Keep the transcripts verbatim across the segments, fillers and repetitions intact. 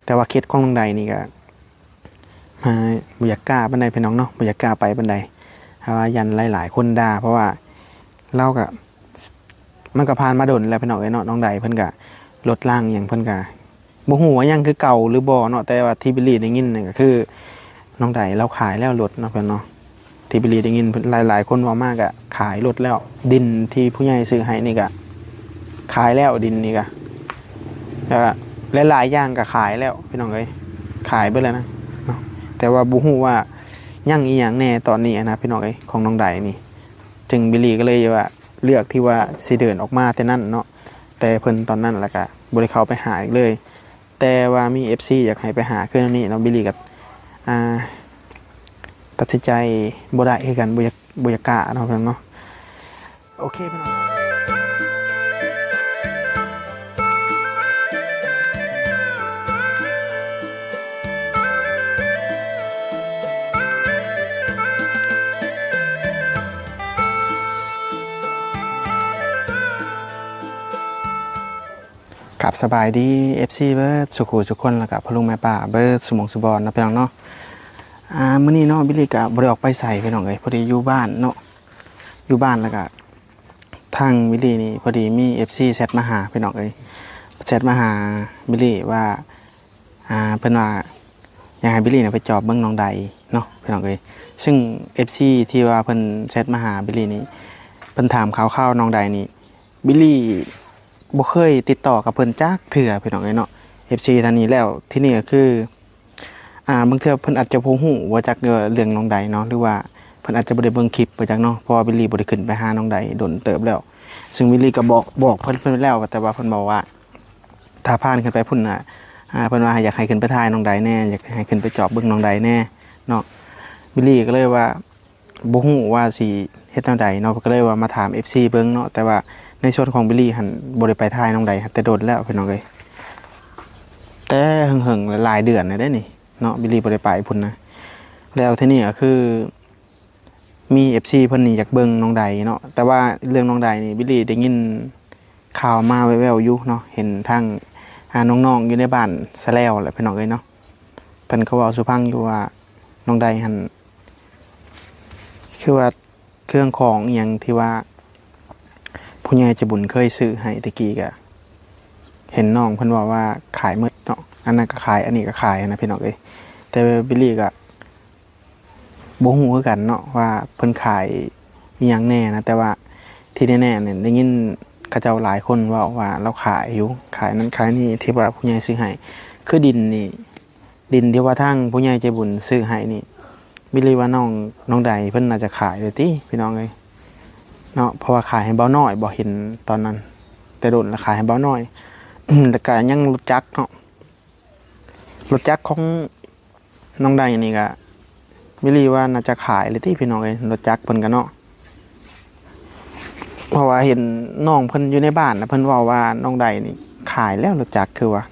แต่ว่าเคสของน้องไดนี่ก็ อ่า บ่อยากกล้าปานใดพี่น้องเนาะ บ่อยากกล้าไปปานใด เพราะว่าย้านหลายๆคนด่า เพราะว่าลาวก็ มันก็ผ่านมาโดนแล้วพี่น้องเอ้ยเนาะ น้องไดเพิ่นก็ รถล้างหยังเพิ่นก็ บ่ฮู้ว่ายังคือเก่าหรือบ่เนาะ แต่ว่าที่บิลลี่ได้ยินนั่นก็คือ น้องไดลาวขายแล้วรถเนาะพี่น้องเนาะ ที่บิลลี่ได้ยินเพิ่น หลายๆคนเว้ามาก็ขายรถแล้ว ดินที่ผู้ใหญ่ซื้อให้นี่ก็ขายแล้ว ดินนี่ก็ แล้วก็หลายๆอย่างก็ขายแล้วพี่น้องเอ้ย ขายเบิดแล้วนะเนาะ แต่ว่าบ่ฮู้ว่ายังอีหยังแน่ตอนนี้นะพี่น้องเอ้ย ของน้องไดนี่ จึงบิลลี่ก็เลยว่าเลือกที่ว่าสิเดินออกมาแต่นั้นเนาะ แต่เพิ่นตอนนั้นแล้วก็บ่ได้เข้าไปหาอีกเลย แต่ว่ามี เอฟซี อยากให้ไปหาคือแนวนี้เนาะ บิลลี่ก็ อ่า ตัดสินใจบ่ได้คือกัน บ่อยาก บ่อยากกล้าเนาะพี่น้องเนาะ โอเคพี่น้อง ครับ สบายดี เอฟซี เบิดสู่คู่สู่คน แล้วก็พ่อลุงแม่ป้าเบิดสู่หม่องสู่บ่อนเนาะพี่น้องเนาะ อ่า มื้อนี้เนาะ บิลลี่ก็บ่ได้ออกไปไสพี่น้องเอ้ย พอดีอยู่บ้านเนาะ อยู่บ้านแล้วก็ ทางบิลลี่นี่พอดีมี เอฟซี แชทมาหาพี่น้องเอ้ย แชทมาหาบิลลี่ว่า อ่า เพิ่นว่าอยากให้บิลลี่เนี่ยไปจอบเบิ่งน้องไดเนาะพี่น้องเอ้ย ซึ่ง เอฟซี ที่ว่าเพิ่นแชทมาหาบิลลี่นี่ เพิ่นถามข่าวๆน้องไดนี่ บิลลี่บ่เคยติดต่อกับเพิ่นจักเทื่อพี่น้องเอ้ยเนาะ เอฟซี ท่านนี้ แล้วทีนี้ก็คือ อ่า บางเทื่อเพิ่นอาจจะบ่ฮู้ว่าจักเรื่องน้องไดเนาะ หรือว่าเพิ่นอาจจะบ่ได้เบิ่งคลิปว่าจักเนาะ เพราะว่าบิลลี่บ่ได้ขึ้นไปหาน้องไดโดนเติบแล้ว ซึ่งบิลลี่ก็บอก บอกเพิ่น เพิ่นไปแล้ว แต่ว่าเพิ่นบอกว่า ถ้าผ่านขึ้นไปพุ้นน่ะ อ่า เพิ่นว่าอยากให้ขึ้นไปถ่ายน้องไดแหน่ อยากให้ขึ้นไปจอบเบิ่งน้องไดแหน่เนาะ บิลลี่ก็เลยว่า บ่ฮู้ว่าสิเฮ็ดแนวใดเนาะ ก็เลยว่ามาถาม เอฟซี เบิ่งเนาะ แต่ว่าในส่วนของบิลลี่หั่นบ่ได้ไปถ่ายน้องไดแต่โดนแล้วพี่น้องเอ้ย แต่เหิงๆ หลายเดือนแล้วเด้นี่เนาะ บิลลี่บ่ได้ไปพุ้นนะ แล้วทีนี้ก็คือ มี เอฟซี เพิ่นนี่อยากเบิ่งน้องไดเนาะ แต่ว่าเรื่องน้องไดนี่บิลลี่ได้ยินข่าวมาแว่วๆอยู่เนาะ เห็นทาง อ่า น้องๆอยู่ในบ้านซะแล้วแหละพี่น้องเอ้ยเนาะ เพิ่นก็เว้าสู่ฟังอยู่ว่าน้องไดหั่น คือว่าเครื่องของอิหยังที่ว่าผู้ใหญ่ใจบุญเคยซื้อให้ตะกี้ก็ เห็นน้องเพิ่นเว้าว่าขายหมดเนาะ อันนั้นก็ขาย อันนี้ก็ขายนะพี่น้องเอ้ย แต่บิลลี่ก็บ่ฮู้คือกันเนาะว่าเพิ่นขายอิหยังแหน่นะ แต่ว่าที่แน่ๆเนี่ยได้ยินเขาเจ้าหลายคนเว้าว่าลาวขายอยู่ ขายนั่นขายนี่ที่ว่าผู้ใหญ่ซื้อให้ คือดินนี่ ดินที่ว่าทางผู้ใหญ่ใจบุญซื้อให้นี่ บิลลี่ว่าน้อง น้องไดเพิ่นน่าจะขายเลยติพี่น้องเอ้ยเนาะ เพราะว่าขายให้เบาน้อย บ่เห็นตอนนั้น แต่โดนแล้วขายให้เบาน้อย แล้วก็ยังรถจักรเนาะ รถจักรของน้องไดนี่ก็ บิลลี่ว่าน่าจะขายเลยติพี่น้องเอ้ย รถจักรเพิ่นก็เนาะ เพราะว่าเห็นน้องเพิ่นอยู่ในบ้านนะ เพิ่นเว้าว่าน้องไดนี่ขายแล้วรถจักร คือว่า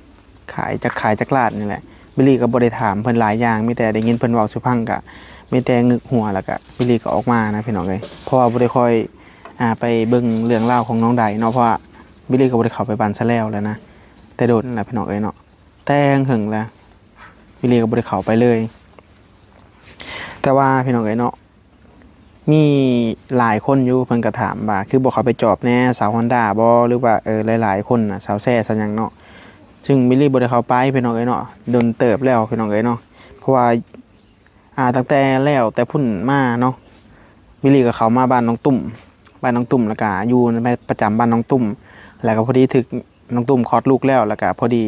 ขายจัก ขายจักรลาดนี่แหละ บิลลี่ก็บ่ได้ถามเพิ่นหลายอย่าง มีแต่ได้ยินเพิ่นเว้าสู่ฟังก็มีแต่งึกหัว แล้วก็บิลลี่ก็ออกมานะพี่น้องเอ้ย เพราะว่าบ่ได้ค่อย อ่า ไปเบิ่งเรื่องราวของน้องไดเนาะ เพราะว่าบิลลี่ก็บ่ได้เข้าไปบ้านซะแล้วแหละนะ แต่โดนแล้วพี่น้องเอ้ยเนาะ แต่เหิงแล้ว บิลลี่ก็บ่ได้เข้าไปเลย แต่ว่าพี่น้องเอ้ยเนาะ มีหลายคนอยู่เพิ่นก็ถามว่า คือบ่เข้าไปจอบแหน่ สาวฮอนด้าบ่ หรือว่า เออ หลายๆคนน่ะ สาวแซ่ สาวหยังเนาะ ซึ่งบิลลี่บ่ได้เข้าไปพี่น้องเอ้ยเนาะ โดนเติบแล้วพี่น้องเอ้ยเนาะ เพราะว่า อ่า ตั้งแต่แล้วแต่พุ้นมาเนาะ บิลลี่ก็เข้ามาบ้านน้องตุ้ม บ้านน้องตุ้ม แล้วก็อยู่ประจำบ้านน้องตุ้ม แล้วก็พอดีถึกน้องตุ้มคลอดลูกแล้ว แล้วก็พอดี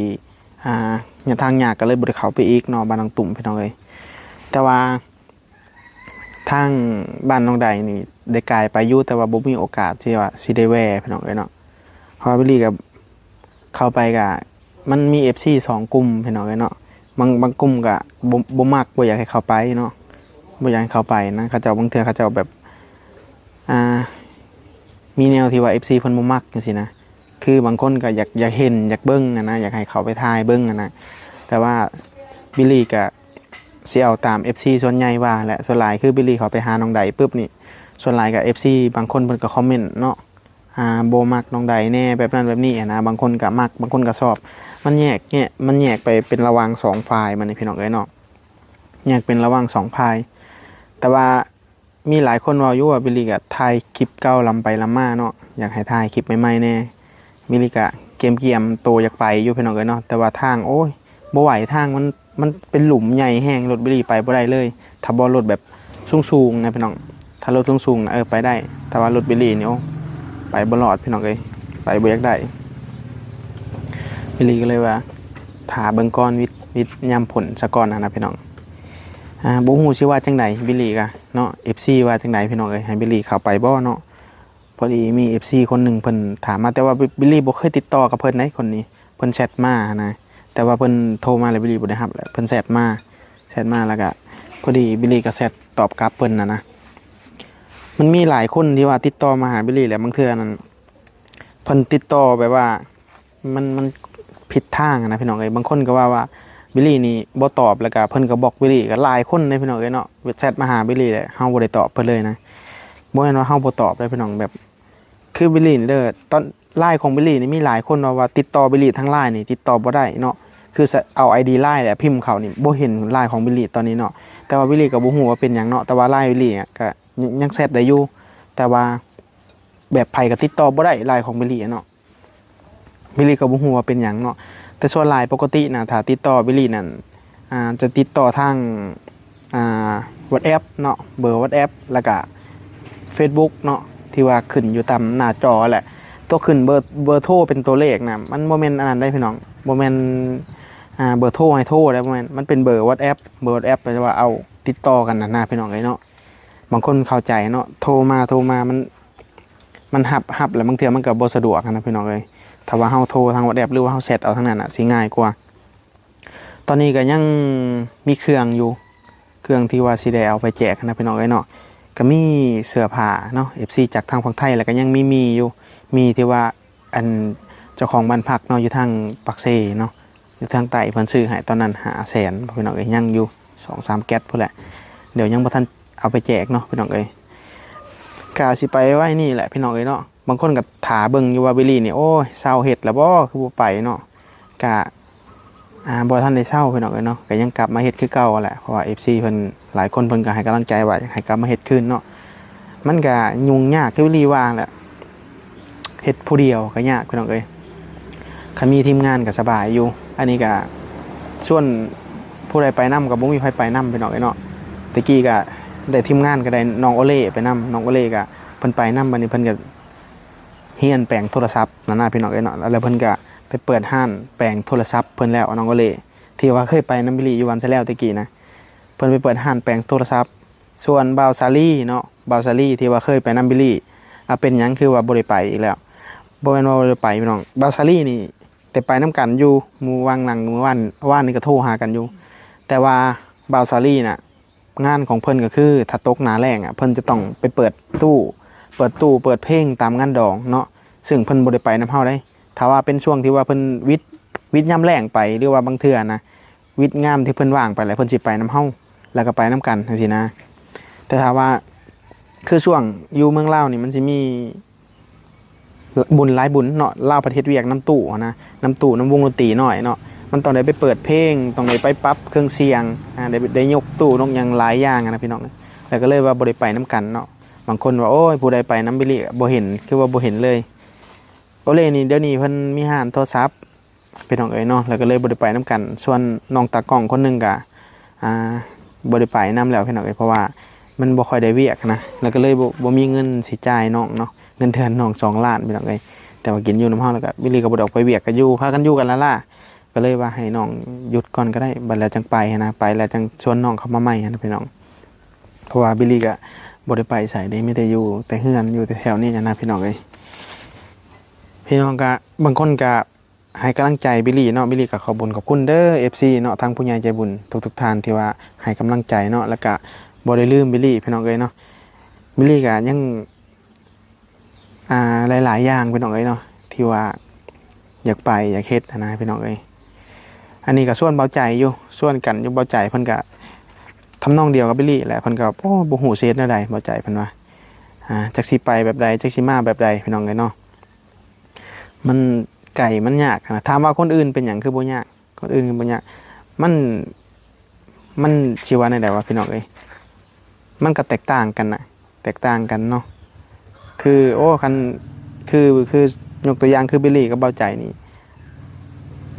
อ่า ทางยากก็เลยบ่ได้เข้าไปอีกเนาะ บ้านน้องตุ้มพี่น้องเอ้ย แต่ว่า ทางบ้านน้องไดนี่ได้กายไปอยู่ แต่ว่าบ่มีโอกาสที่ว่าสิได้แวะพี่น้องเอ้ยเนาะ เพราะว่าบิลลี่ก็เข้าไปก็ มันมี เอฟซี สองกลุ่มพี่น้องเอ้ยเนาะ บาง บางกลุ่มก็บ่ บ่มัก บ่อยากให้เข้าไปเนาะ บ่อยากให้เข้าไปนะ เขาเจ้า บางเทื่อเขาเจ้าแบบ อ่า มีแนวที่ว่า เอฟซี เพิ่นบ่มักจังซี้นะ คือบางคนก็อยาก อยากเห็น อยากเบิ่งอะนะ อยากให้เข้าไปถ่ายเบิ่งอะนะ แต่ว่าบิลลี่ก็สิเอาตาม เอฟซี ส่วนใหญ่ว่าแหละ ส่วนหลายคือบิลลี่เข้าไปหาน้องไดปุ๊บนี่ ส่วนหลายก็ เอฟซี บางคนเพิ่นก็คอมเมนต์เนาะ อ่า บ่มักน้องไดแหน่ แบบนั้นแบบนี้อะนะ บางคนก็มัก บางคนก็ชอบ มันแยกเนี่ยมันแยกไปเป็นระหว่างสองฝ่ายมันนี่พี่น้องเอ้ยเนาะ แยกเป็นระหว่างสองฝ่าย แต่ว่ามีหลายคนเว้าอยู่ว่าบิลลี่ก็ถ่ายคลิปเก่าล้ำไปล้ำมาเนาะ อยากให้ถ่ายคลิปใหม่ๆแน่ บิลลี่ก็เกียมๆโตอยากไปอยู่พี่น้องเอ้ยเนาะ แต่ว่าทางโอ้ยบ่ไหว ทางมันมันเป็นหลุมใหญ่แฮง รถบิลลี่ไปบ่ได้เลย ถ้าบ่รถแบบสูงๆนะพี่น้อง ถ้ารถสูงๆนะเออไปได้ แต่ว่ารถบิลลี่นี่โอ้ไปบ่รอดพี่น้องเอ้ย ไปบ่อยากได้ บิลลี่ก็เลยว่า ถ้าเบิ่งก่อน วิทย์วิทย์ยามฝนซะก่อนนะนะพี่น้อง อ่าบ่ฮู้สิว่าจังใด บิลลี่ก็เนาะ เอฟซี ว่าจังใดพี่น้องเอ้ย ให้บิลลี่เข้าไปบ่เนาะ พอดีมี เอฟซี คนหนึ่งเพิ่นถามมา แต่ว่าบิลลี่บ่เคยติดต่อกับเพิ่นได๋ คนนี้ เพิ่นแชทมานะ แต่ว่าเพิ่นโทรมาแล้วบิลลี่บ่ได้รับแหละ เพิ่นแชทมา แชทมาแล้วก็พอดีบิลลี่ก็แชทตอบกลับเพิ่นนะนะ มันมีหลายคนที่ว่าติดต่อมาหาบิลลี่แหละ บางเทื่อนั้นเพิ่นติดต่อแบบว่า มันมันผิดทางอะนะพี่น้องเอ้ย บางคนก็ว่าว่าบิลลี่นี่บ่ตอบ แล้วก็เพิ่นก็บล็อกบิลลี่ ก็หลายคนเลยพี่น้องเอ้ยเนาะ แชทมาหาบิลลี่แหละ เฮาบ่ได้ตอบเพิ่นเลยนะ บ่แม่นว่าเฮาบ่ตอบเลยพี่น้อง แบบ คือบิลลี่นี่เด้อ ตอน ไลน์ ของบิลลี่นี่มีหลายคนเนาะว่าติดต่อบิลลี่ทาง ไลน์ นี่ติดต่อบ่ได้เนาะ คือเอา ไอดี ไลน์ แหละพิมพ์เข้านี่ บ่เห็น ไลน์ ของบิลลี่ตอนนี้เนาะ แต่ว่าบิลลี่ก็บ่ฮู้ว่าเป็นหยังเนาะ แต่ว่า ไลน์ บิลลี่อะก็ยังยังแชทได้อยู่ แต่ว่าแบบไผก็ติดต่อบ่ได้ ไลน์ ของบิลลี่อะเนาะ บิลลี่ก็บ่ฮู้ว่าเป็นหยังเนาะ แต่ส่วนหลายปกตินะ ถ้าติดต่อบิลลี่นั่น อ่า จะติดต่อทาง อ่า WhatsApp เนาะ เบอร์ WhatsApp แล้วก็ Facebook เนาะ ที่ว่าขึ้นอยู่ตามหน้าจอแหละ ตัวขึ้นเบอร์ เบอร์โทรเป็นตัวเลขนะ มันบ่แม่นอันนั้นได้พี่น้อง บ่แม่น อ่า เบอร์โทรให้โทรได้ บ่แม่น มันเป็นเบอร์ WhatsApp เบอร์ WhatsApp แปลว่าเอาติดต่อกันนะนะพี่น้องเอ้ยเนาะ บางคนเข้าใจเนาะ โทรมา โทรมา มัน มันฮับ ฮับแล้วบางเทื่อมันก็บ่สะดวกนะพี่น้องเอ้ย ถ้าว่าเฮาโทรทาง WhatsApp หรือว่าเฮาแชทเอาทางนั้นน่ะ สิง่ายกว่า ตอนนี้ก็ยังมีเครื่องอยู่ เครื่องที่ว่าสิได้เอาไปแจกนะพี่น้องเอ้ยเนาะ ก็มีเสื้อผ้าเนาะ เอฟซี จากทางฝั่งไทย แล้วก็ยังมี มีอยู่ มีที่ว่า อัน เจ้าของบ้านพักเนาะ อยู่ทางปากเซเนาะ อยู่ทางใต้ เพิ่นซื้อให้ตอนนั้นห้าแสน พี่น้องเอ้ย ยังอยู่สองสามแก๊สพู้นแหละ เดี๋ยวยังบ่ทันเอาไปแจกเนาะพี่น้องเอ้ย ก็สิไปไว้นี่แหละพี่น้องเอ้ยเนาะ บางคนก็ท่าเบิ่งอยู่ว่าบิลลี่นี่ โอ้ย เซาเฮ็ดแล้วบ่ คือบ่ไปเนาะ ก็ อ่า บ่ทันได้เซาพี่น้องเอ้ยเนาะ ก็ยังกลับมาเฮ็ดคือเก่าแหละ เพราะว่า เอฟซี เพิ่น หลายคนเพิ่นก็ให้กำลังใจว่าอยากให้กลับมาเฮ็ดคืนเนาะ มันก็ยุ่งยากคือบิลลี่ว่าแหละ เฮ็ดผู้เดียวก็ยากพี่น้องเอ้ย คันมีทีมงานก็สบายอยู่ อันนี้ก็ส่วนผู้ใดไปนำก็บ่มีไผไปนำพี่น้องเอ้ยเนาะ ตะกี้ก็ได้ทีมงานก็ได้น้องโอเล่ไปนำ น้องโอเล่ก็เพิ่นไปนำ บัดนี้เพิ่นก็เฮียนแปลงโทรศัพท์นั่นนะพี่น้องเอ้ยเนาะ แล้วเพิ่นก็ไปเปิดร้านแปลงโทรศัพท์เพิ่นแล้ว น้องโอเล่ ที่ว่าเคยไปนำบิลลี่อยู่วันซะแล้วตะกี้นะ เพิ่นไปเปิดร้านแปลงโทรศัพท์ ส่วนบ่าวสาลีเนาะ บ่าวสาลีที่ว่าเคยไปนำบิลลี่ อ่ะ เป็นหยังคือว่าบ่ได้ไปอีกแล้ว บ่แม่นว่าบ่ได้ไปพี่น้อง บ่าวสาลีนี่ได้ไปนำกันอยู่ มื้อวางหลังมื้อวาน วานนี่ก็โทรหากันอยู่ แต่ว่าบ่าวสาลีน่ะ งานของเพิ่นก็คือถ้าตกหน้าแล้งอ่ะ เพิ่นจะต้องไปเปิดตู้ เปิดตู้ เปิดเพลงตามงานดองเนาะ ซึ่งเพิ่นบ่ได้ไปนำเฮาเด้ ถ้าว่าเป็นช่วงที่ว่าเพิ่นหวิด หวิดยามแล้งไป หรือว่าบางเทื่อนะ หวิดยามที่เพิ่นว่างไปแล้ว เพิ่นสิไปนำเฮา แล้วก็ไปนำกันจั่งซี้นะ แต่ถ้าว่า คือช่วงอยู่เมืองลาวนี่มันสิมี บุญหลายบุญเนาะ ลาวเพิ่นเฮ็ดเวียกนำตู้หั้นนะ นำตู้ นำวงดนตรีน้อยเนาะ มันต้องได้ไปเปิดเพลง ต้องได้ไปปรับเครื่องเสียง อ่า ได้ ได้ยกตู้ยกหยังหลายอย่างหั้นนะพี่น้อง แล้วก็เลยว่าบ่ได้ไปนำกันเนาะ บางคนว่า โอ้ย ผู้ใดไปนำบิลลี่ บ่เห็น คือว่าบ่เห็นเลย โอเล่นี่เดี๋ยวนี้เพิ่นมีร้านโทรศัพท์ พี่น้องเอ้ยเนาะ แล้วก็เลยบ่ได้ไปนำกัน ส่วนน้องตากล้องคนหนึ่งก็ อ่า บ่ได้ไปนำแล้วพี่น้องเอ้ย เพราะว่ามันบ่ค่อยได้เวียกนะ แล้วก็เลยบ่ บ่มีเงินสิจ่ายน้องเนาะ เงินเดือนน้องสองล้านพี่น้องเอ้ย แต่ว่ากินอยู่นำเฮา แล้วก็บิลลี่ก็บ่ได้ออกไปเวียก ก็อยู่ พากันอยู่กันล่ะๆ ก็เลยว่าให้น้องหยุดก่อนก็ได้ บัดแล้วจั่งไปหั้นนะ ไปแล้วจั่งชวนน้องเข้ามาใหม่หั้นนะพี่น้อง เพราะว่าบิลลี่ก็บ่ได้ไปไสเด้ มีแต่อยู่แต่เฮือน อยู่แต่แถวนี้หั้นนะพี่น้องเอ้ย พี่น้องก็ บางคนก็ ให้กำลังใจบิลลี่เนาะ บิลลี่ก็ขอบบุญขอบคุณเด้อ เอฟซี เนาะ ทั้งผู้ใหญ่ใจบุญทุกๆท่านที่ว่าให้กำลังใจเนาะ แล้วก็บ่ได้ลืมบิลลี่พี่น้องเอ้ยเนาะ บิลลี่ก็ยัง อ่า หลายๆอย่างพี่น้องเอ้ยเนาะ ที่ว่าอยากไปอยากเฮ็ดหั้นนะพี่น้องเอ้ย อันนี้ก็ชวนเบาใจอยู่ ชวนกันอยู่ เบาใจเพิ่นก็ทำนองเดียวกับบิลลี่แหละ เพิ่นก็ โอ้ บ่ฮู้สิเฮ็ดแนวใด เบาใจเพิ่นว่า อ่า จักสิไปแบบใด จักสิมาแบบใดพี่น้องเอ้ยเนาะ มัน ไกลมันยากนะ ถามว่าคนอื่นเป็นหยังคือบ่ยาก คนอื่นคือบ่ยาก มัน มันสิว่าแนวใดวะพี่น้องเอ้ย มันก็แตกต่างกันนะ แตกต่างกันเนาะ คือ โอ้ คัน คือ คือ ยกตัวอย่างคือบิลลี่กับเบาใจนี่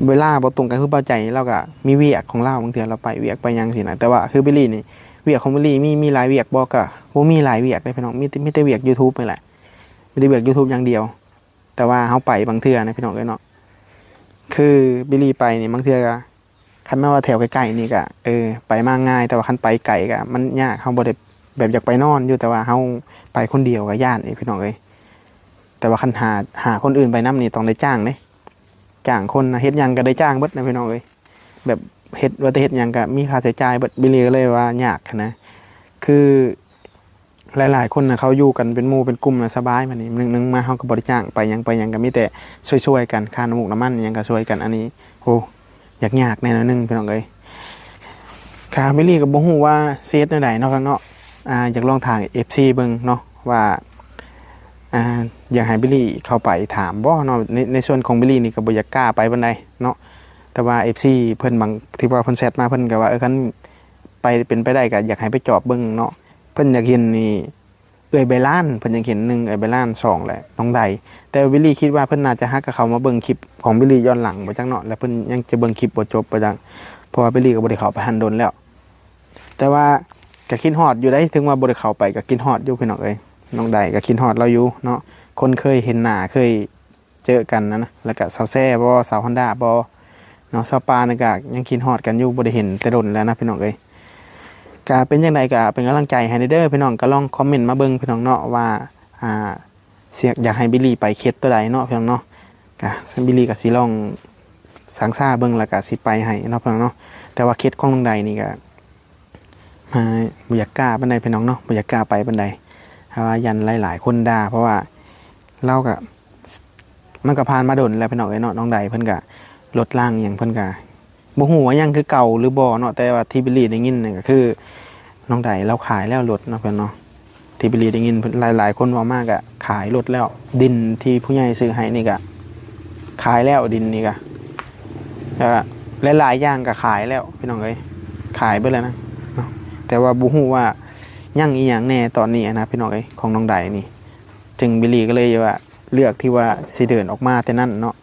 เวลาบ่ตรงกันคือเบาใจนี่ ลาวก็มีเวียกของลาว บางเทื่อลาวไปเวียกไปหยังซี้นะ แต่ว่าคือบิลลี่นี่ เวียกของบิลลี่มี มีหลายเวียกบ่ ก็บ่มีหลายเวียกเด้พี่น้อง มีแต่ มีแต่เวียก YouTube นี่แหละ มีแต่เวียก YouTube อย่างเดียว แต่ว่าเฮาไปบางเทื่อนะพี่น้องเอ้ยเนาะ คือบิลลี่ไปนี่บางเทื่อก็ คันแม่นว่าแถวใกล้ๆนี่ก็ เออ ไปมาง่าย แต่ว่าคันไปไกลก็มันยาก เฮาบ่ได้แบบอยากไปนอนอยู่ แต่ว่าเฮาไปคนเดียวก็ย้านอีกพี่น้องเอ้ย แต่ว่าคันหา หาคนอื่นไปนำนี่ต้องได้จ้างเด้ จ้างคนนะ เฮ็ดหยังก็ได้จ้างเบิดนะพี่น้องเอ้ย แบบเฮ็ด ว่าแต่เฮ็ดหยังก็มีค่าใช้จ่ายเบิด บิลลี่ก็เลยว่ายากหั้นนะ คือหลายๆคนนะ เขาอยู่กันเป็นหมู่เป็นกลุ่มนะ สบาย บัดนี้ หนึ่ง หนึ่งมาเฮาก็บ่ได้จ้างไปหยัง ไปหยังก็มีแต่ช่วยๆกัน ค่าน้ำมูกน้ำมันหยังก็ช่วยกัน อันนี้ โอ้ ยากๆแน่นอนหนึ่งพี่น้องเอ้ย ค่ะ บิลลี่ก็บ่ฮู้ว่าสิเฮ็ดแนวใดเนาะครับเนาะ อ่า อยากลองถาม เอฟซี เบิ่งเนาะว่า อ่า อยากให้บิลลี่เข้าไปถามบ่เนาะ ใน ในส่วนของบิลลี่นี่ก็บ่อยากกล้าไปปานใดเนาะ แต่ว่า เอฟซี เพิ่นบาง ที่ว่าเพิ่นแชทมา เพิ่นก็ว่า เออ คันไป เป็นไปได้ก็อยากให้ไปจอบเบิ่งเนาะ เพิ่นอยากเห็นนี่ เอื้อยใบลาน เพิ่นอยากเห็น หนึ่ง เอื้อยใบลาน สอง แหละ น้องได แต่บิลลี่คิดว่าเพิ่นน่าจะฮักกับเขามาเบิ่งคลิปของบิลลี่ย้อนหลังบ่จักเนาะ แล้วเพิ่นยังจะเบิ่งคลิปบ่จบบ่จัก เพราะว่าบิลลี่ก็บ่ได้เข้าไปหั้นโดนแล้ว แต่ว่าก็คิดฮอดอยู่ได้ ถึงว่าบ่ได้เข้าไปก็คิดฮอดอยู่พี่น้องเอ้ย น้องไดก็คิดฮอดลาวอยู่เนาะ คนเคยเห็นหน้า เคยเจอกันนะนะ แล้วก็สาวแซ่บ่ สาวฮอนด้าบ่เนาะ สาวปานี่ก็ยังคิดฮอดกันอยู่ บ่ได้เห็นแต่โดนแล้วนะพี่น้องเอ้ย ก็เป็นจั่งใดก็เป็นกำลังใจให้เด้อพี่น้อง ก็ลองคอมเมนต์มาเบิ่งพี่น้องเนาะว่า อ่า เสีย อยากให้บิลลี่ไปเขตตัวใดเนาะพี่น้องเนาะ ก็ซึ่งบิลลี่ก็สิลองสังสาเบิ่ง แล้วก็สิไปให้เนาะพี่น้องเนาะ แต่ว่าเขตของน้องไดนี่ก็ อ่า บ่อยากกล้าปานใดพี่น้องเนาะ บ่อยากกล้าไปปานใด เพราะว่าย้านหลายๆคนด่า เพราะว่าลาวก็ มันก็ผ่านมาโดนแล้วพี่น้องเอ้ยเนาะ น้องไดเพิ่นก็ลดลางหยัง เพิ่นก็บ่ฮู้ว่ายังคือเก่าหรือบ่เนาะ แต่ว่าที่บิลลี่ได้ยินนั่นก็คือ น้องไดลาวขายแล้วรถเนาะเพิ่นเนาะ ที่บิลลี่ได้ยินเพิ่น หลายๆคนเว้ามาก็ขายรถแล้ว ดินที่ผู้ใหญ่ซื้อให้นี่ก็ขายแล้ว ดินนี่ก็ ก็หลายๆอย่างก็ขายแล้วพี่น้องเอ้ย ขายเบิดแล้วนะเนาะ แต่ว่าบ่ฮู้ว่ายังอีหยังแน่ตอนนี้นะพี่น้องเอ้ย ของน้องไดนี่ จึงบิลลี่ก็เลยว่าเลือกที่ว่าสิเดินออกมาแต่นั้นเนาะ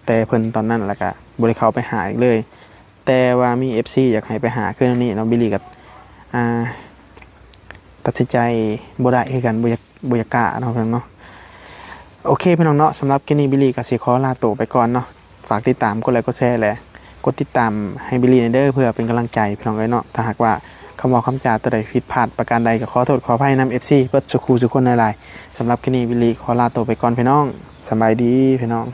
แต่เพิ่นตอนนั้นแล้วก็บ่ได้เข้าไปหาอีกเลย แต่ว่ามี เอฟซี อยากให้ไปหาคือแนวนี้เนาะ บิลลี่ก็ อ่า ตัดสินใจบ่ได้คือกัน บ่อยาก บ่อยากกล้าเนาะพี่น้องเนาะ โอเคพี่น้องเนาะ สำหรับคลิปนี้บิลลี่ก็สิขอลาตัวไปก่อนเนาะ ฝากติดตาม กดไลค์ กดแชร์ และกดติดตามให้บิลลี่แหน่เด้อ เพื่อเป็นกำลังใจพี่น้องเอ้ยเนาะ ถ้าหากว่าคำเว้าคำจาตัวใดผิดพลาดประการใดก็ขอโทษขออภัยนำ เอฟซี เบิดสุขูสุคนหลายๆ สำหรับคลิปนี้บิลลี่ขอลาตัวไปก่อนพี่น้อง สำบายดีพี่น้อง